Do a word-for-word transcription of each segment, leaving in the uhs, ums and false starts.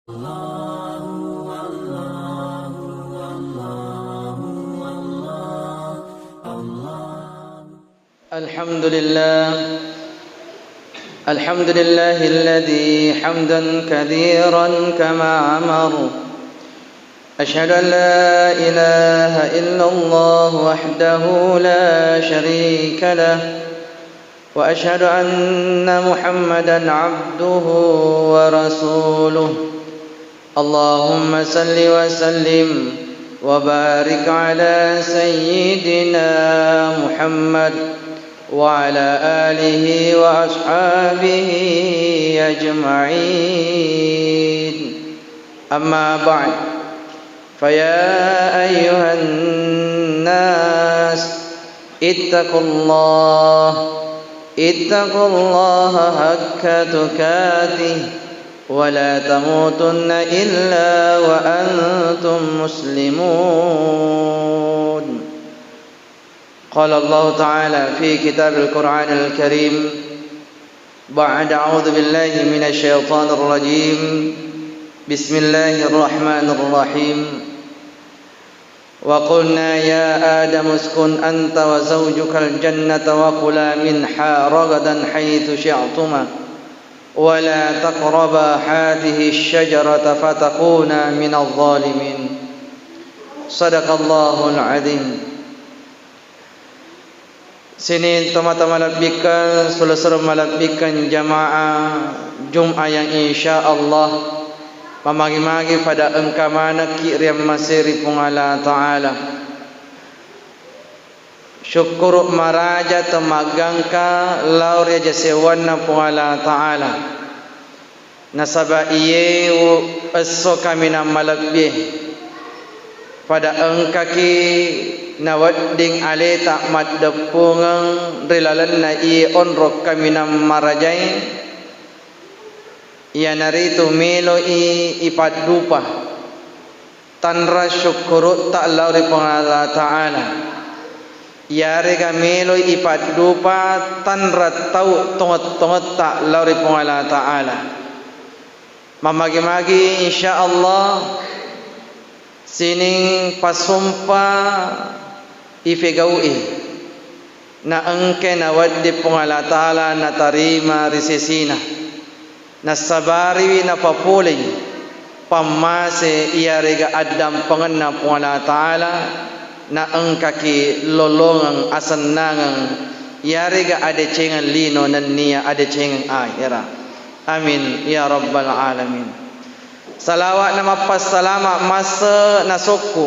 الحمد لله. الحمد لله الذي حمدا كثيرا كما أمر. أشهد أن لا إله إلا الله وحده لا شريك له، وأشهد أن محمدا عبده ورسوله. اللهم صل وسلم وبارك على سيدنا محمد وعلى آله وأصحابه أجمعين. أما بعد، فيا أيها الناس، اتقوا الله، اتقوا الله حق تقاته، ولا تموتن إلا وأنتم مسلمون. قال الله تعالى في كتاب القرآن الكريم بعد أعوذ بالله من الشيطان الرجيم. بسم الله الرحمن الرحيم. وقلنا يا آدم اسكن أنت وزوجك الجنة وكلا منها رغدا حيث شئتما ولا تقربا هذه الشجرة فتكونا من الظالمين. صدق الله العظيم. Sining tomatoa malebbikkeng, sula-sula malebbikkeng jamaah Jum'ah yang insya Allah mamagi-magi pada engka manekki riammasei ri Puang Allah Ta'ala. Syukkuru maraja temaggangka lao ri aja sewwanna Puang Allah Ta'ala. Nasaba iye u-, esso kaminang malebbie, pada engkaki nawedding aleta maddeppungeng ri lalenna iye onrong kaminang marajae, iyanaritu melo'i ipaddupa tanra syukkuru'ta lao ri Puang Allah Ta'ala, iyarega meloi ipaddupa tanra tau tongeng-tongetta lao ri Puang Allah Ta'ala. Mamagi-magi, insya Allah, sining pasompa ifegau'i. Na engke nawedding Puang Allah Ta'ala natarima ri sesina. Nassabariwi napapolei pammase iyarega addampengenna Puang Allah Ta'ala, na engkaki lolongeng asennangeng iyarega adecengeng lino nennia adecengeng ahera. Amin ya rabbal alamin. Salawa na mappassalama masse nasokku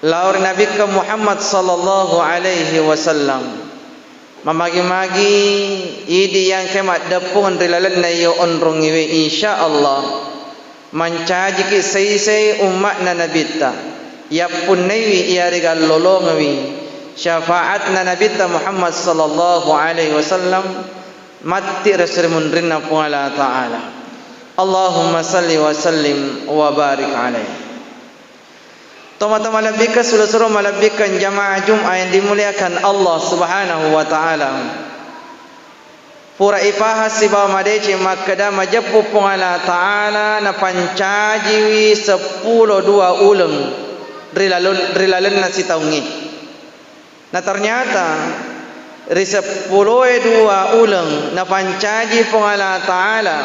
lao ri Nabikka Muhammad sallallahu alaihi wasallam. Mamagi-magi idi yang ke maddeppung ri lalenna iyo onrongiwe, insya Allah mancajiki seisei umma'na Nabitta, yappunnaiwi iyarega lolongewi syafaatna Nabitta Muhammad sallallahu alaihi wasallam matti ri munrinna Puang Allah Ta'ala. Allahumma salli wa sallim wa barik alaihi. Tomatoa malebbikkeng, sula-sula malebbikkeng jamaah Jum'ah yang dimuliakan Allah Subhanahu wa Ta'ala. Pura ipahang sibawa madeceng makkeda majeppu Puang Allah Ta'ala napancajiwi seppulo dua uleng ri lalun-, ri lalenna sitaungnge. Na ternyata ri seppuloe dua uleng napancaji Puang Allah Ta'ala,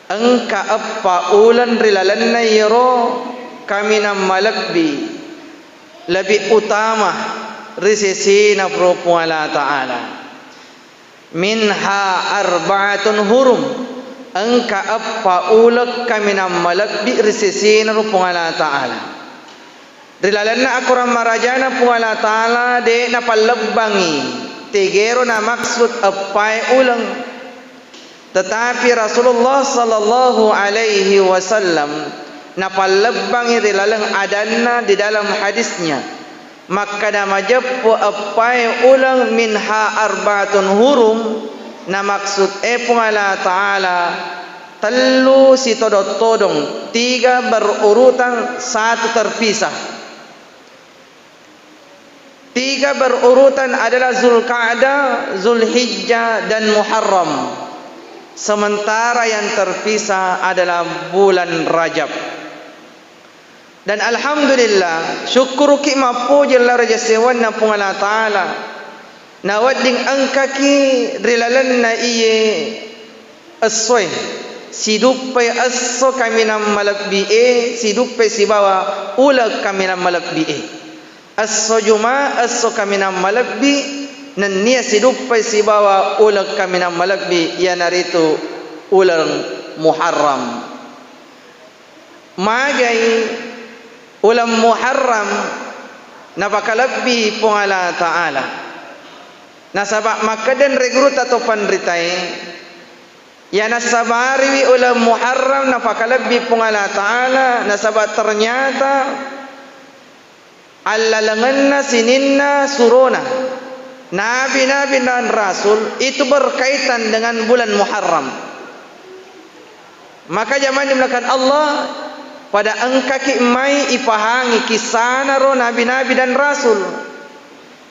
engka eppa uleng ri lalenna iyaro kaminang malebbi lebih utama ri sesena Puang Allah Ta'ala. Minha arba'atun hurum, engka eppa uleng kaminang malebbi ri sesena Puang Allah Ta'ala. Ri lalenna akorang marajana Puang Allah Ta'ala de napallebbangi tegero namaksud eppae uleng. Tetapi Rasulullah sallallahu alaihi wasallam napallebbangi ri laleng adanna di dalam hadisnya. Makkeda majeppu eppae uleng minha arba'atun hurum, namaksud e Puang Allah Ta'ala tellu sitodong-todong, tiga berurutan, satu terpisah. Tiga berurutan adalah Zulqa'dah, Zulhijjah, dan Muharram. Sementara yang terpisah adalah bulan Rajab. Dan alhamdulillah, syukkuruki mappoji lao ri ajassewanna Puang Allah Ta'ala, nawedding engkaki ri lalenna iye essoe, siduppai esso kaminang malebbi'e, siduppai sibawa uleng kaminang malebbi'e. Esso Juma, esso kaminang malebbi, nennia siduppai sibawa uleng kaminang malebbi, iyanaritu uleng Muharram. Magai uleng Muharram napakalebbi Puang Allah Ta'ala. Nasaba makkeda anre gurutta to panritae, iya nassabariwi uleng Muharram napakalebbi Puang Allah Ta'ala, nasaba ternyata allalengenna sininna surona nabi-nabi dan rasul itu berkaitan dengan bulan Muharram. Maka jamang dimuliakan Allah, pada engkaki mai ipahangi kisana ro nabi-nabi dan rasul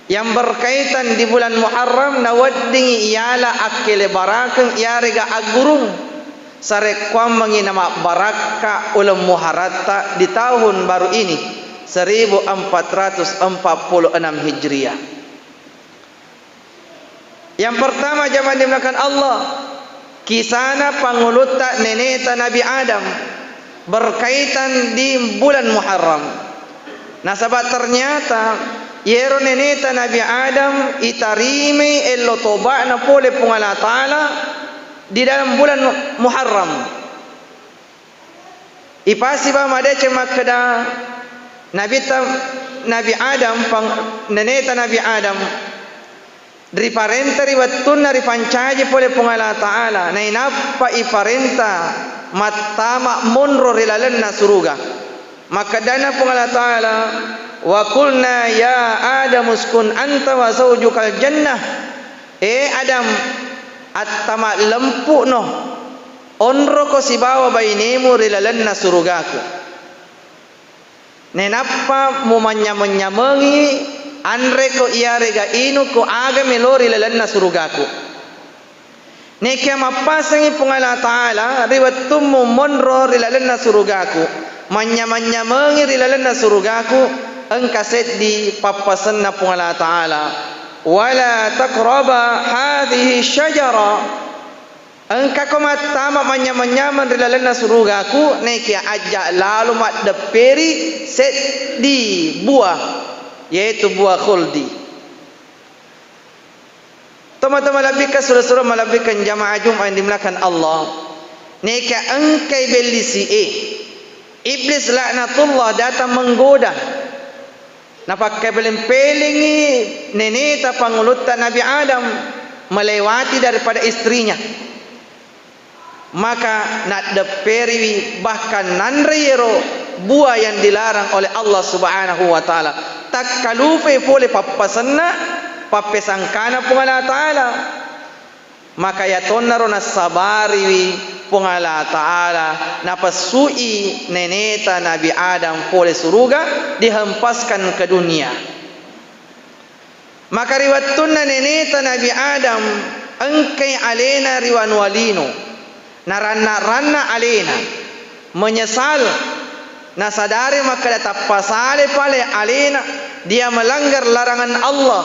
yang berkaitan di bulan Muharram, naweddingi iyala akkelebarakeng iyarega aggurung. Sarekkuammengngi namabbarakka uleng Muharratta di tahun baru ini, seribu empat ratus empat puluh enam Hijriah. Yang pertama, jamaah dimuliakan Allah, kisana pangulutta neneta Nabi Adam berkaitan di bulan Muharram. Nasaba ternyata iyero neneta Nabi Adam itarimai ello toba'na pole Puang Allah Ta'ala di dalam bulan Muharram. Ipasiba madeceng makkeda, Nabitta, Nabi Adam, pang-, neneta Nabi Adam, riparenta ri wettunna ripancaji pole Puang Allah Ta'ala, nainappa iparenta mattama monro ri lalenna suruga. Makkedana Puang Allah Ta'ala, "Wa qulna ya Adam uskun anta wa zaujukal jannah." E Adam, attama lempu'no, onroko sibawa bainemu ri lalenna surugaku. Nainappa mumanynyameng-nyamengi anreko iyarega inuko aga melo ri lalenna surugaku. Nekia mappasengi Puang Allah Ta'ala ri wettummu monro ri lalenna surugaku, manynyameng-nyamengi ri lalenna surugaku, engka seddi pappasenna Puang Allah Ta'ala, "Wala taqraba hadhihi syajara." Engkako mattama manynyameng-nyameng ri lalenna surugaku, nekia ajja lalo maddepperi seddi buah, yaitu buah khuldi. Tomatoa malebbikkang, sura-sura malebbikkang, jamaah Jumat yang dimuliakan Allah. Nekia engkai bellisi'e, Iblis laknatullah datang menggoda. Napakkapeleng-pelengi neneta pangulutta Nabi Adam melewati daripada istrinya. Maka naddepperiwi, bahkan nanrei ero buah yang dilarang oleh Allah Subhanahu wa Ta'ala. Takkalufai pole pappasenna, pappesangkana Puang Allah Ta'ala. Maka yatonnaro nassabariwi Puang Allah Ta'ala, napessui neneta Nabi Adam pole suruga, dihempaskan ke dunia. Maka ri wettunna neneta Nabi Adam engkai alena ri wanua lino, naranna-ranna alena, menyesal, nasadari makkeda tappasale pale alena, dia melanggar larangan Allah.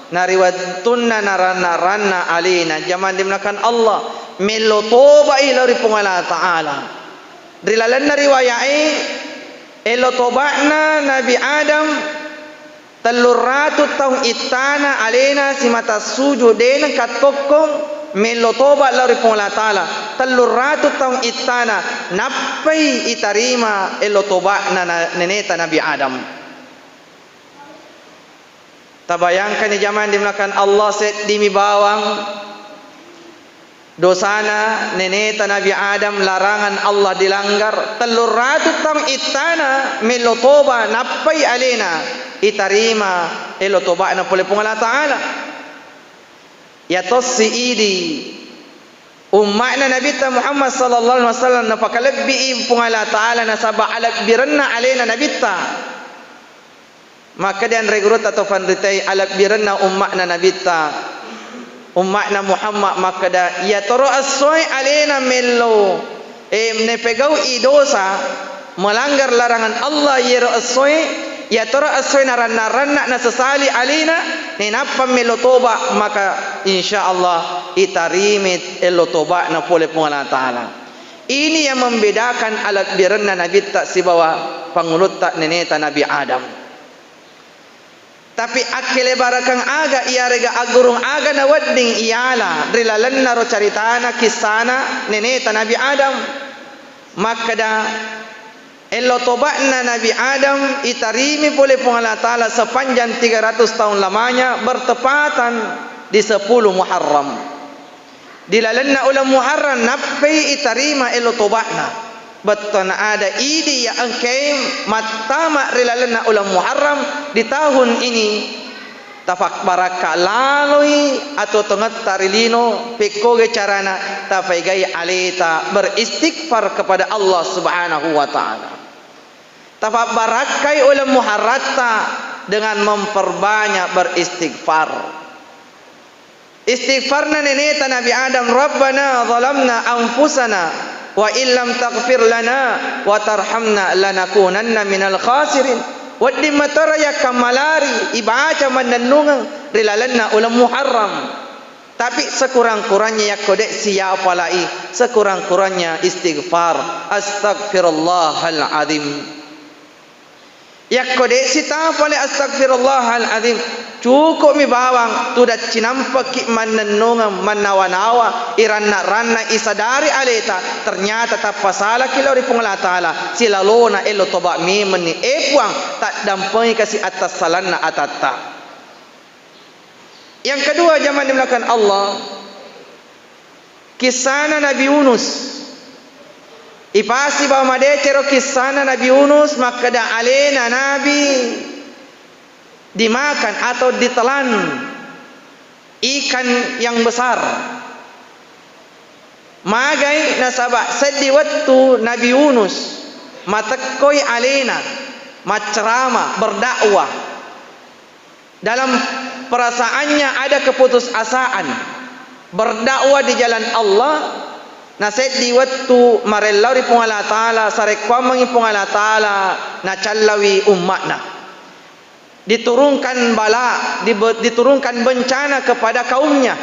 Na ri wettunna naranna-ranna alena, jamaah dimuliakan Allah, mello toba'i lao ri Puang Allah Ta'ala. Ri lalenna riwaya'e, ello toba'na Nabi Adam, Telluratu taung ittana alena simata sujud, de nengka tokkong mello toba lao ri Puang Allah Ta'ala. Telluratu taung ittana, nappai itarima ello toba'na na-, neneta Nabi Adam. Tabayangkani jamaah yang dimuliakan Allah, seddimi bawang dosana neneta Nabi Adam, larangan Allah dilanggar, telluratu taung ittana mello toba, nappai alena itarima ello toba'na pole Puang Allah Ta'ala. Yatossi idi umma'na Nabitta Muhammad sallallahu alaihi wasallam napakalebbi'i Puang Allah Ta'ala nasaba alebbirenna alena Nabitta. Makkeda anre gurutta to fanritai, alebbirenna umma'na Nabitta, Umma'na Muhammad makkeda, iyatoro essoe alena mello, eh, nepegau'i dosa, melanggar larangan Allah iyero essoe, iyatoro essoe naranna-ranna nasesali alena, nenappa mello toba, maka insya Allah itarimi ello toba'na pole Puang Allah Ta'ala. Ini yang membedakan alebbirenna Nabitta sibawa pangulutta neneta Nabi Adam. Tapi akkelebarakang aga iyarega aggurung aga nawedding iyala ri lalennaro caritana kissana neneta Nabi Adam. Makkeda, ello toba'na Nabi Adam itarimi pole Puang Allah Ta'ala sepanjang tiga ratus tahun lamanya bertepatan di sepuluh Muharram. Di lalenna uleng Muharram nappei itarima ello toba'na. Bettuanna ada idi iya engkae mattama ri lalenna uleng Muharram di tahun ini, tafabbarakka laloi atuo-tuongetta ri lino, pekkoga carana tapaegai aleta beristighfar kepada Allah Subhanahu wa Ta'ala. Tafabbarakkai uleng Muharratta dengan memperbanyak beristighfar. Istighfarna neneta Nabi Adam, "Rabbana zalamna anfusana wa illam taghfir lana wa tarhamna lanakunanna minal khasirin." Wedding matara yakkammalari ibaca mannennungeng ri lalenna uleng Muharram. Tapi sekurang-kurangnya yakko de' siyapalai, sekurang-kurangnya istighfar, "Astaghfirullahal azim." Yakko de' sitapale astagfirullahal azim, cukupmi bawang tudang cinampekki mannennungeng mannawa-nawa, iranna-ranna isadari aleta, ternyata tappasalaki lao ri Puang Allah Ta'ala, silalona elo toba memenni, e Puang, taddampengika si attassalanna atatta. Yang kedua, jamaah dimuliakan Allah, kissana Nabi Yunus. Ipasibawa madecero kissana Nabi Yunus, makkeda alena Nabi dimakan atau ditelan ikan yang besar. Magai nasaba seddi wettu Nabi Yunus matekkoi alena maccerama, berdakwah. Dalam perasaannya ada keputusasaan berdakwah di jalan Allah, na seddi wettu marellau ri Puang Allah Ta'ala, sarekkuammengi Puang Allah Ta'ala nacallawi umma'na. Diturunkan bala, dibe-, diturunkan bencana kepada kaumnya.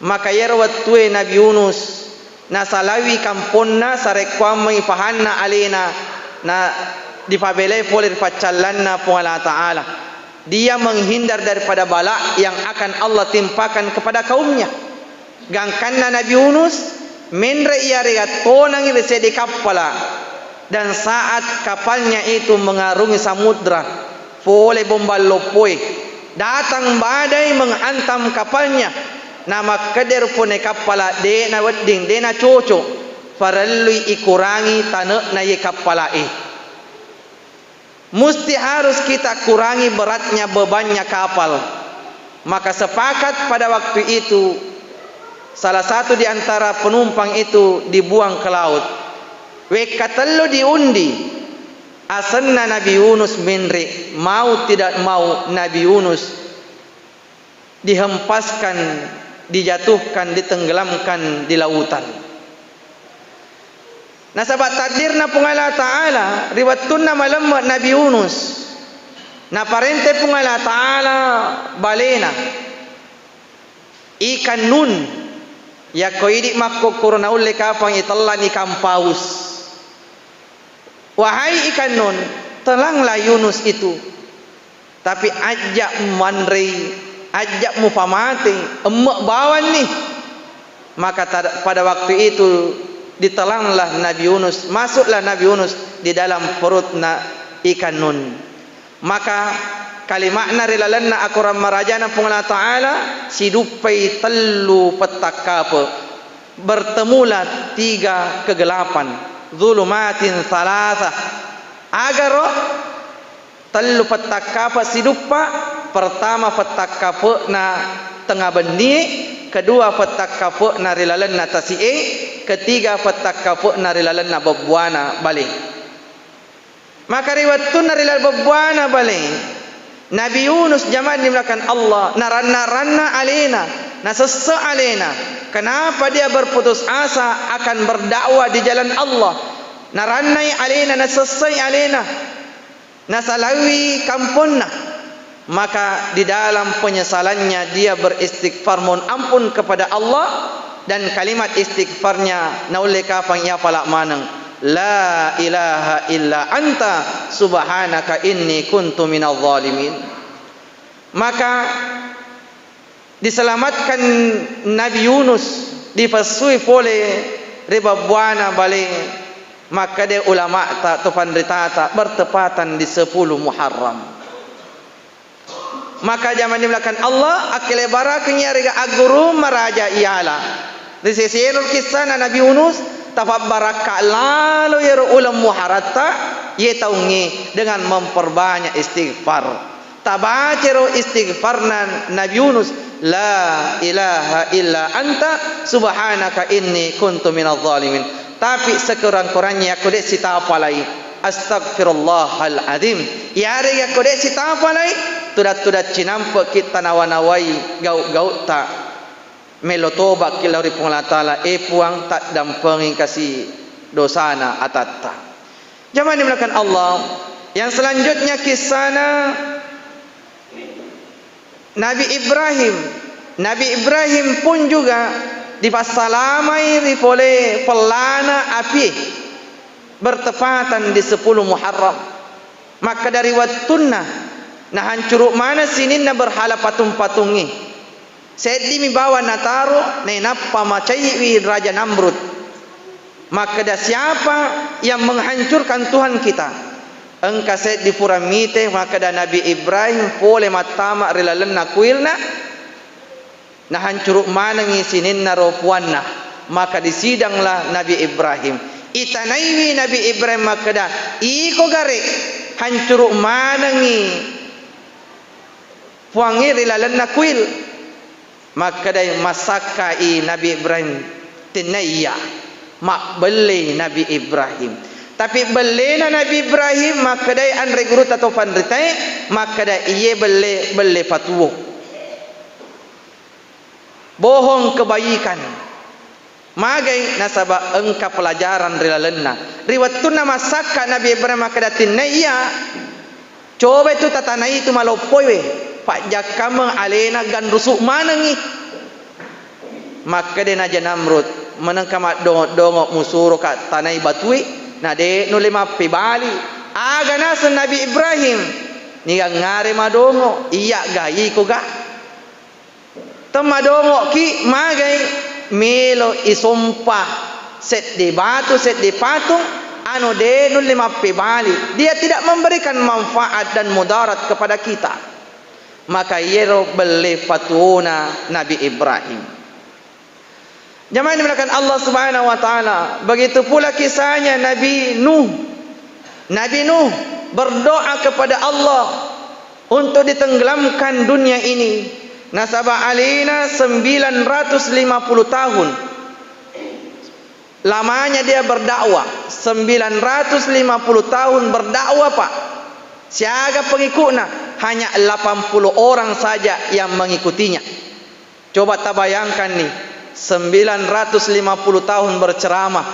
Maka iyaro wettue Nabi Yunus nasalawi kamponna, sarekkuammengi pahanna alena, na dipabelai pole ri paccallanna Puang Allah Ta'ala. Dia menghindar daripada bala yang akan Allah timpakan kepada kaumnya. Gangkanna Nabi Yunus, menre iyarega tonangi ri seddi kappala, dan saat kapalnya itu mengarungi samudra, pole bombang loppoe, datang badai menghantam kapalnya, namakkedero pone kappala, de'na wedding, de'na cocok, parellui ikurangi tane'na ye kappalae. Musti harus kita kurangi beratnya, bebannya kapal. Maka sepakat pada waktu itu, salah satu di antara penumpang itu dibuang ke laut. Wekka tellu diundi, asenna Nabi Yunus menre, mau tidak mau Nabi Yunus dihempaskan, dijatuhkan, ditenggelamkan di lautan. Nasaba takdirna Puang Allah Ta'ala, ri wettunna malemme Nabi Yunus, naparente Puang Allah Ta'ala balena, ikan nun, yakko idi makkokkoro naulle kapang itellani ikan paus. Wahai ikan nun, telanglah Yunus itu. Tapi ajja' muanrei, ajja' mupamatei, emme' bawanni. Maka tada-, pada waktu itu ditelanglah Nabi Yunus, masuklah Nabi Yunus di dalam perutna ikan nun. Maka kalima'na ri lalenna akorang marajana Puang Allah Ta'ala, siduppai tellu pettakkape', bertemulah tiga kegelapan, zulumatin salasah. Agaro tellu pettakkape' siduppa, pertama pettakkape'na tengnga bennie, kedua pettakkape'na ri lalenna tasi'e, ketiga pettakkape'na ri lalenna bebbuana bale. Maka ri wettunna ri laleng bebbuana bale, Nabi Yunus, jamaah dimuliakan Allah, naranna-ranna alena, nasesse alena. Kenapa dia berputus asa akan berdakwah di jalan Allah? Narannai alena, nasessei alena, nasalawi kamponna. Maka di dalam penyesalannya dia beristighfar, mohon ampun kepada Allah, dan kalimat istighfarnya naulle kapang iyapala maneng, "La ilaha illa anta subhanaka inni kuntu minadh dhalimin." Maka diselamatkan Nabi Yunus, dipessui pole ri babbuana bale. Makkeda ulama'ta, to panritata, bertepatan di sepuluh Muharram. Maka jamani melakukan Allah, akkelebarakeng iyarega agguru maraja iyala. Ri sesero kissana Nabi Yunus, tapabbarakka lalo iyaro uleng Muharratta, iye taungnge dengan memperbanyak istighfar. Tabacero istighfarna Nabi Yunus, "La ilaha illa anta subhanaka inni kuntu minadh dhalimin." Tapi sekurang-kurangnya yakko de' sitapalai, "Astaghfirullahal adzim." Iyarega yakko de' sitapalai, tudang-tudang cinampe'ki tanawa-nawai gau'-gau'ta. Melo toba'ki lao ri Puang Allah Taala, "E Puang, taddampengi kasi dosana atatta." Jamaah dimuliakan Allah, yang selanjutnya kissana Nabi Ibrahim. Nabi Ibrahim pun juga dipassalamai ri pole pellana api bertepatan di sepuluh Muharram. Makkeda ri wettunna nahancuru maneng sininna berhala patung-patungnge. Seddimi bawang nataro, nainappa macaiwi Raja Namrud. Makkeda, "Siapa yang menghancurkan Tuhan kita?" Engka seddi pura mite, makkeda Nabi Ibrahim pole mattama ri lalenna kuilna, nahancuru manengngi sininna ro puanna. Maka disidanglah Nabi Ibrahim. Itanaiwi Nabi Ibrahim makkeda, "Iko gare hancuru manengngi Puangnge ri lalenna kuil." Makkedai, massakkai Nabi Ibrahim, "Tennaiya." Mabbellei Nabi Ibrahim. Tapi bellena Nabi Ibrahim, makkedai anre gurutta to panritae, makkeda, "Iye belle, belle patuo." Bohong kebaikan. Magai nasaba engka pelajaran ri lalenna. Ri wettunna massakka Nabi Ibrahim makkeda, "Tennaiya." Cobai tu tatanai tu maloppoe we, pajjakkameng alena ganrusu manengngi. Makkeda Raja Namrud, "Menengka maddongo-dongo musuroka tanai batue, na de nulle mappebali." Aga naseng Nabi Ibrahim, "Nigangngare madongo, iya ga iko ga." Temmadongo'ki magai melo isompa sedde batu, sedde patung, anu de nulle mappebali. Dia tidak memberikan manfaat dan mudarat kepada kita. Maka iyero belle patuona Nabi Ibrahim. Jamaah dimuliakan Allah Subhanahu wa Ta'ala, begitu pula kisahnya Nabi Nuh. Nabi Nuh berdoa kepada Allah untuk ditenggelamkan dunia ini. Nasaba alena sembilan ratus lima puluh tahun lamanya dia berdakwah. Sembilan ratus lima puluh tahun berdakwah, Pak. Siaga pengikutnya? Hanya delapan puluh orang saja yang mengikutinya. Coba tabayangkan nih, sembilan ratus lima puluh tahun berceramah,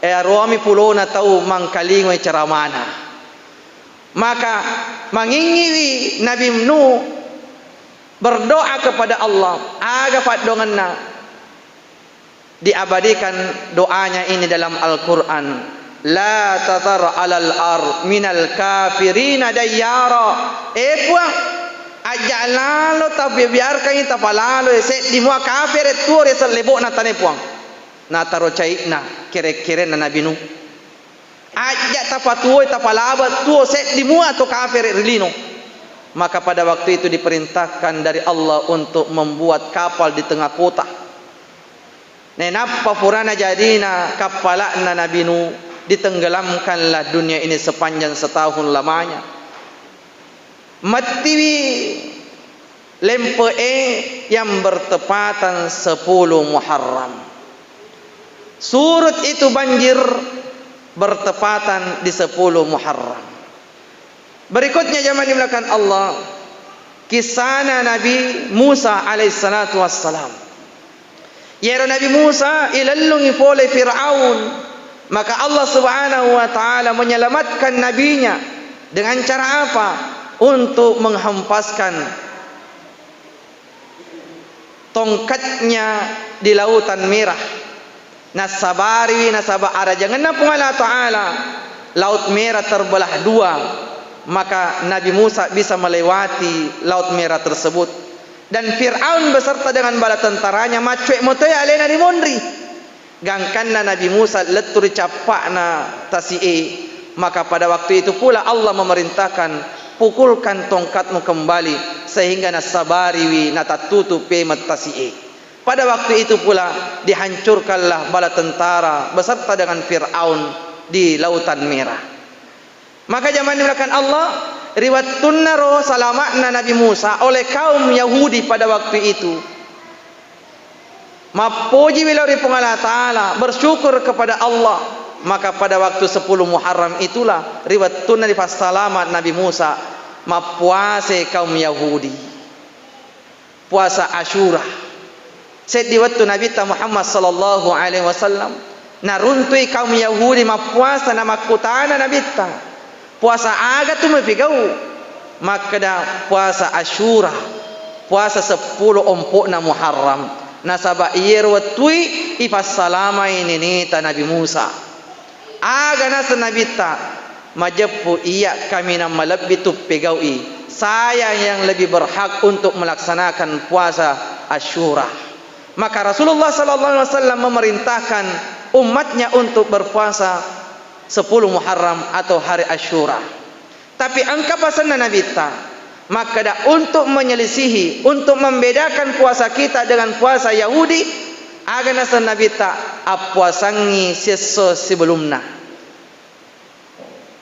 eh, aruami pulona tau mangkalingoi ceramana. Maka mangingiwi Nabi Nuh berdoa kepada Allah, aga paddoangenna? Diabadikan doanya ini dalam Al-Quran. "La tazar alal ar minal kafirina dayyara." Eh Puang, aja lalo tabiarkangi tapalalo seddi mua kafere tuo ri sellebo'na tane Puang. Nataro cai'na kere-kerenna Nabi Nuh. Aja tapatuoi, tapalaba tuo seddi mua to kafere ri lino. Maka pada waktu itu diperintahkan dari Allah untuk membuat kapal di tengah kota. Nainappa purana jadina kappala'na Nabi Nuh, ditenggelamkanlah dunia ini sepanjang setahun lamanya. Mettiwi lempe'e yang bertepatan sepuluh Muharram. Surut itu banjir bertepatan di sepuluh Muharram. Berikutnya, jamaah dimuliakan Allah, Kissana Nabi Musa alaihissalatu wassalam. Iyaro Nabi Musa ilellungi pole Fir'aun, maka Allah Subhanahu wa Ta'ala menyelamatkan nabinya dengan cara apa? Untuk menghempaskan tongkatnya di Lautan Merah. Nassabariwi nasaba arajangenna Puang Allah Ta'ala, Laut Merah terbelah dua, maka Nabi Musa bisa melewati Laut Merah tersebut. Dan Fir'aun beserta dengan bala tentaranya maccue motoi alena ri monri. Gangkanna Nabi Musa lettu ri cappa'na tasi'e, maka pada waktu itu pula Allah memerintahkan, "Pukulkan tongkatmu kembali," sehingga nassabariwi natattutu pemeng tasi'e. Pada waktu itu pula dihancurkanlah bala tentara beserta dengan Fir'aun di Lautan Merah. Maka jamaah dimuliakan Allah, ri wettunnaro salama'na Nabi Musa oleh kaum Yahudi pada waktu itu, mappojiwi lao ri Puang Allah Ta'ala, bersyukur kepada Allah. Maka pada waktu sepuluh Muharram itulah, ri wettunna ripassalama Nabi Musa, mappuase kaum Yahudi. Puasa Asyura. Seddi wettu Nabitta Muhammad sallallahu alaihi wasallam naruntui kaum Yahudi mappuasa, namakkutana Nabitta, "Puasa aga tu mupigau?" Makkeda, "Puasa Asyura, puasa seppulo ompo'na Muharram, nasaba iyero wettui ipassalamai neneta Nabi Musa." Aga naseng Nabitta, "Majeppu iya kaminang malebbi tu pegau'i, saya yang lebih berhak untuk melaksanakan puasa Asyura." Maka Rasulullah sallallahu alaihi wasallam memerintahkan umatnya untuk berpuasa sepuluh Muharram atau hari Asyura. Tapi engka pasenna Nabitta, makkeda, untuk menyelisihi, untuk membedakan puasa kita dengan puasa Yahudi, aga naseng Nabitta, appuasangngi siesso sebelumna.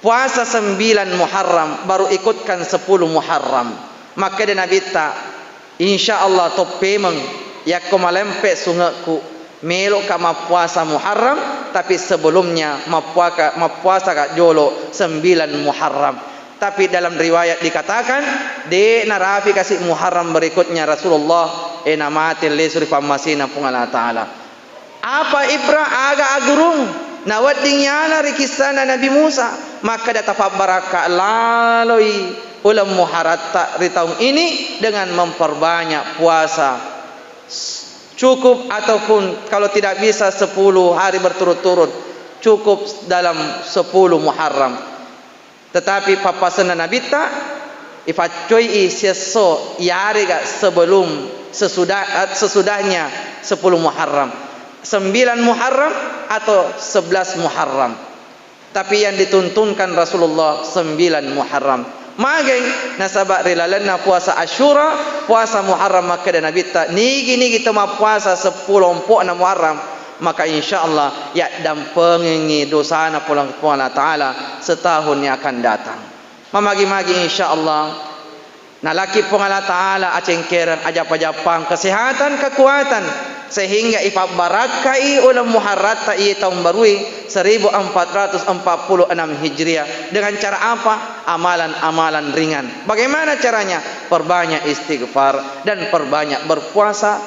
Puasa sembilan Muharram, baru ikutkan sepuluh Muharram. Makkeda Nabitta, "Insya Allah toppemeng, yakko malempe sunge'ku, melo'ka mappuasa Muharram, tapi sebelumnya mappuaka-, mappuasaka jolo sembilan Muharram." Tapi dalam riwayat dikatakan, de' narapi kasi Muharram berikutnya Rasulullah, e, namate lesu ri pammasena Puang Allah Ta'ala. Apa ibrah, aga agurung nawedding yala ri kissana Nabi Musa? Makkeda, tapabbarakka laloi uleng Muharratta ri taung ini dengan memperbanyak puasa. Cukup ataupun kalau tidak bisa sepuluh hari berturut-turut, cukup dalam sepuluh Muharram. Tetapi pappasenna Nabitta, ifaccoi siesso, iyarega sebelum, sesudah, eh, sesudahnya sepuluh Muharram, sembilan Muharram atau sebelas Muharram. Tapi yang dituntunkan Rasulullah sembilan Muharram. Mageng, nasaba ri lalenna puasa Asyura, puasa Muharram, makkeda Nabitta, nigi-nigi to mappuasa seppulo ompo'na Muharram, maka insya Allah yaddampengengngi dosana pola Puang Allah Ta'ala setahun yang akan datang. Mamagi-magi insya Allah nalaki Puang Allah Ta'ala acengkereng, ajappa-jappang, kesehatan, kekuatan, sehingga ipabbarakkai uleng Muharratta iye taung barui seribu empat ratus empat puluh enam Hijriah. Dengan cara apa? Amalan-amalan ringan. Bagaimana caranya? Perbanyak istighfar dan perbanyak berpuasa,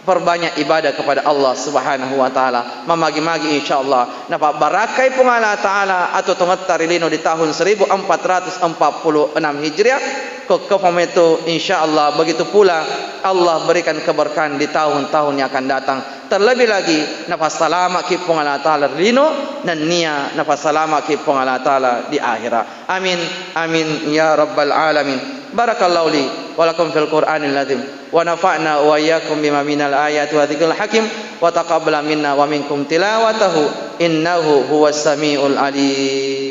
perbanyak ibadah kepada Allah Subhanahu wa Ta'ala. Mamagi-magi, insya Allah, napabbarakkai Puang Allah Ta'ala atuo tongetta ri lino di tahun seribu empat ratus empat puluh enam Hijriah. Ko, ko pamatu, insya Allah, begitu pula Allah berikan keberkahan di tahun-tahun yang akan datang. Terlebih lagi, napassalamaki Puang Allah Ta'ala ri lino, nennia napassalamaki Puang Allah Ta'ala di akhirat. Amin, amin, ya rabbal alamin. Barakallahu li wa lakum fil Qur'anil azim, wa nafa'na wa iyyakum bima minal ayati wa dzikril hakim, wa taqabbala minna wa minkum tilawatahu, innahu huwas samiul alim.